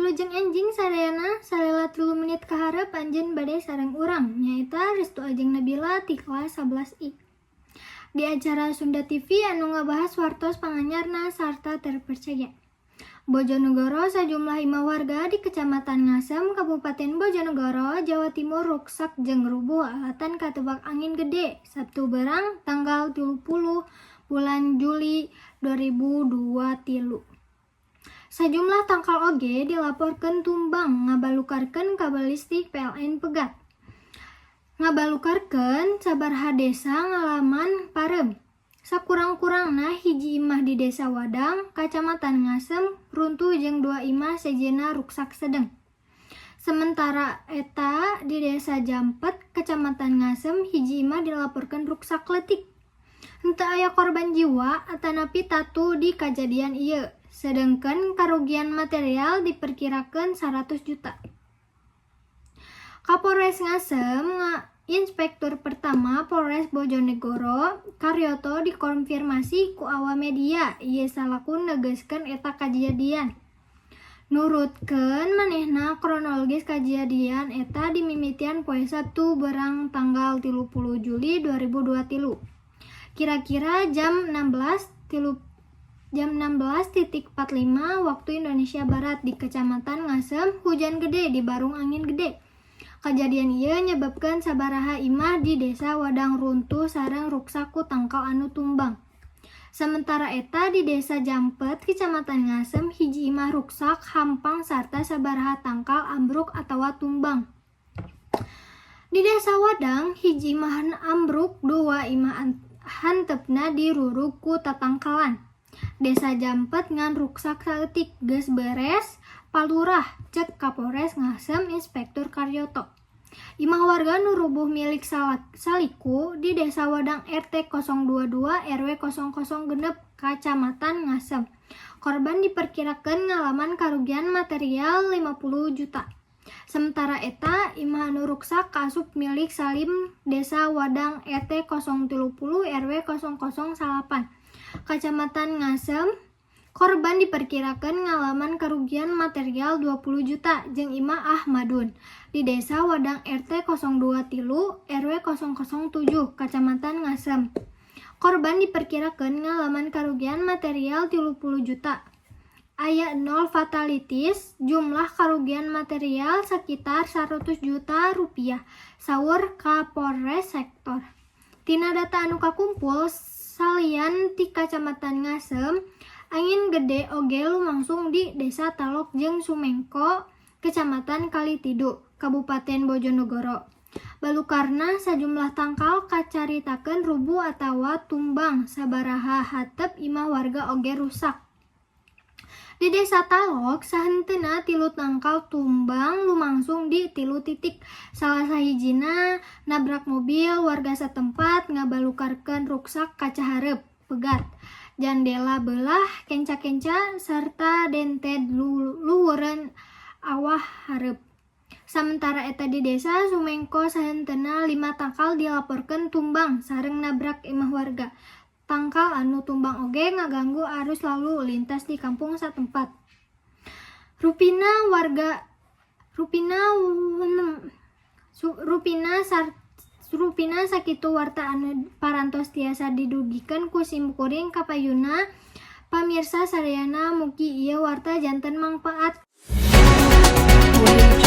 Wilujeng enjing sadayana, salila 3 menit kaharep anjeun bade sareng urang, nyaeta Restu Ajeng Nabila ti kelas 11 I. Di acara Sunda TV anu ngabahas wartos panganyarna sarta terpercaya. Bojonegoro. Sajumlah imah warga di Kecamatan Ngasem, Kabupaten Bojonegoro, Jawa Timur ruksak jeung rubuh alatan katebak angin gede Sabtu berang tanggal 30 bulan Juli 2023. Sajumlah tangkal oge dilaporkeun tumbang ngabalukarkeun kabel listrik PLN pegat. Ngabalukarkeun sabaraha desa ngalaman pareum. Sakurang-kurangna hiji imah di Desa Wadang, Kacamatan Ngasem runtuh jeung dua imah sejenna ruksak sedeng. Sementara eta di Desa Jampet, Kecamatan Ngasem, hiji imah dilaporkeun ruksak leutik. Henteu aya korban jiwa atanapi tatu di kajadian ieu, sedengkeun karugian material diperkirakeun 100 juta. Kapolres Ngasem, Inspektur Pertama Polres Bojonegoro, Karyoto, dikonfirmasi ku awak media ieu salaku negeskeun eta kajadian. Nurutkeun manehna, kronologis kajadian eta dimimitian poe Sabtu berang tanggal 30 Juli 2023. Kira-kira jam 16 jam 16.45 waktu Indonesia Barat di Kecamatan Ngasem hujan gede dibarung angin gede. Kajadian ieu nyebabkeun sabaraha imah di Desa Wadang runtuh sareng ruksak ku tangkal anu tumbang. Sementara eta di Desa Jampet, Kecamatan Ngasem, hiji imah ruksak hampang sarta sabaraha tangkal ambruk atawa tumbang. Di Desa Wadang, hiji imah ambruk, dua imah hanteupna dirurug ku tatangkalan. Desa Jampet ngan ruksak saeutik, geus beres palurah, cek Kapolres Ngasem Inspektur Karyoto. Imah warga nu rubuh milik Saliku di Desa Wadang RT 022 RW 006 Kacamatan Ngasem. Korban diperkirakan ngalaman karugian material 50 juta. Sementara eta imah anu ruksak kaasup milik Salim, Desa Wadang RT 030 RW 008 Kacamatan Ngasem. Korban diperkirakan ngalaman kerugian material 20 juta, jeung imah Ahmadun di Desa Wadang RT 02 tilu RW 007 Kacamatan Ngasem. Korban diperkirakan ngalaman kerugian material 30 juta. Aya 0 fatalities, jumlah kerugian material sekitar 100 juta rupiah, saur Kapolres Sektor. Tina data anu kakumpul, salian ti Kacamatan Ngasem, angin gede oge lumangsung di Desa Talok jeung Sumengko, Kecamatan Kalitidu, Kabupaten Bojonegoro. Balukarna sajumlah tangkal kacaritakeun rubuh atawa tumbang, sabaraha hateup imah warga oge rusak. Di Desa Talok sahenteuna tilu tangkal tumbang lumangsung di tilu titik. Salah sahijina nabrak mobil warga satempat, ngabalukarkeun ruksak kaca hareup pegat. Jandela beulah kenca-kenca sarta dented luhureun awah hareup. Samentara eta di Desa Sumengko sahenteuna 5 tangkal dilaporkeun tumbang sareng nabrak imah warga. Tangkal anu tumbang oge ngaganggu arus lalu lintas di kampung satempat. Rupina warga rupina rupina sar, rupina sakitu warta anu parantos tiasa didugikeun ku simkuring kapayuna pamirsa sadayana, mugi ieu warta janten mangpaat. Audio.